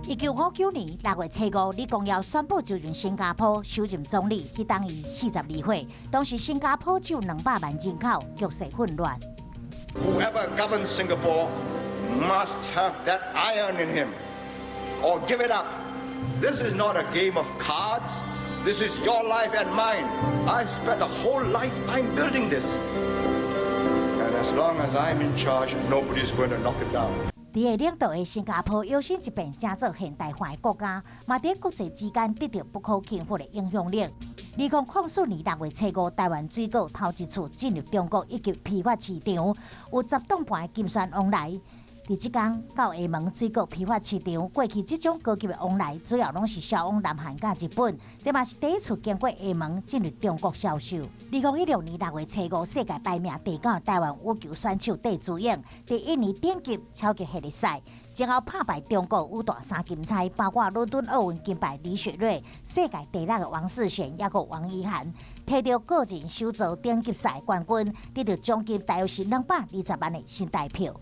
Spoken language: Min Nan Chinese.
1959年6月初五，李光耀宣布就任新加坡首任總理，彼當伊42歲。當時新加坡只有200萬人口，局勢混亂。 Whoever governs Singapore must have that iron in him, or give it up. This is not a game of cards. This is your life and mine. I've spent a whole lifetime building this. And as long as I'm in charge, nobody's going to knock it down. 佇伊領導的新加坡搖身一變，成做現代化的國家，嘛佇國際之間得到不可輕忽的影響力。2004年6月初五，台灣水果頭一次進入中國一級批發市場，有10噸半的金萱往來。佇這工到廈門水果批發市場，過去這種高級的往來，主要攏是銷往南韓佮日本，這嘛是第一次經過廈門進入中國銷售。2016年6月初五，世界排名第九的台灣羽球選手戴資穎，佇印尼頂級超級系列賽，前後拍敗中國羽壇三金釵，包括倫敦奧運金牌李雪芮、世界第六的王識賢，抑閣王儀涵，摕著個人首座頂級賽冠軍，得著獎金大約是220萬的新台票。